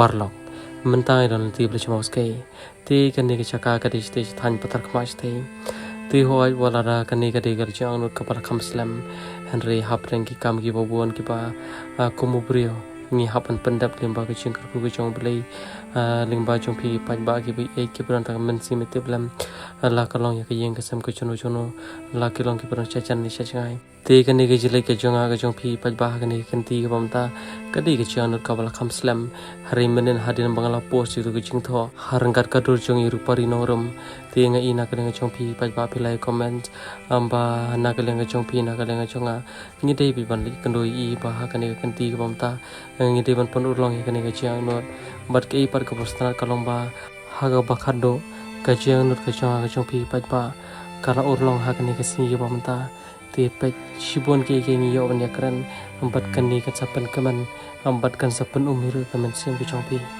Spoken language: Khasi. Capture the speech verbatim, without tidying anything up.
paralok. Mynta ngi don lynti ba la jmaw skei. Te kane ka jaka ka dei shatei shathaiñ pathar khmih shatei. Te hooid wat la da kane ka dei ka jingangnud kaba la kham slem, hynrei hapdeng ki kam kiba bun kiba, ah, kum u briew ngi hap ban pyndep lyngba ka jingkyrkhu ka jong U Blei, ah, lyngba jong phi paidbah kiba ïeit kiba don tang ka mynsiem ïeit lem, ah, la ka long ïa ka ïing ka sem ka jong u jong u, la ki long kiba don sha jan ne sha jngai. Te kane ka jingïaleh ka jong nga ka jong phi paidbah ha kane ka kynti kaba mynta ka dei ka jingangnud kaba la kham slem. Hynrei mynnin hadien ba nga la post ïa ka jingthoh ha ryngkat ka dur jong i Rupari Nongrum, te nga i na ka liang ka jong phi paidbah phi la comment, ym, ba na ka liang ka jong phi na ka liang ka jong nga ngi dei beit ban leit kynduh ïa i ba ha kane ka kynti kaba mynta ngi dei ban pynurlong ïa kane ka jingangnud. Bad kaei pat kaba sngewtynnat ka long ba ha kaba khatduh ka jingangnud ka jong nga ka jong phi paidbah ka la urlong ha kane ka sngi kaba mynta. Te peit shibun kiei kiei ngi ïoh ban ïakren, bad kane kan sa pynkmen, bad kan sa pynum hi ruh ka mynsiem ka jong phi.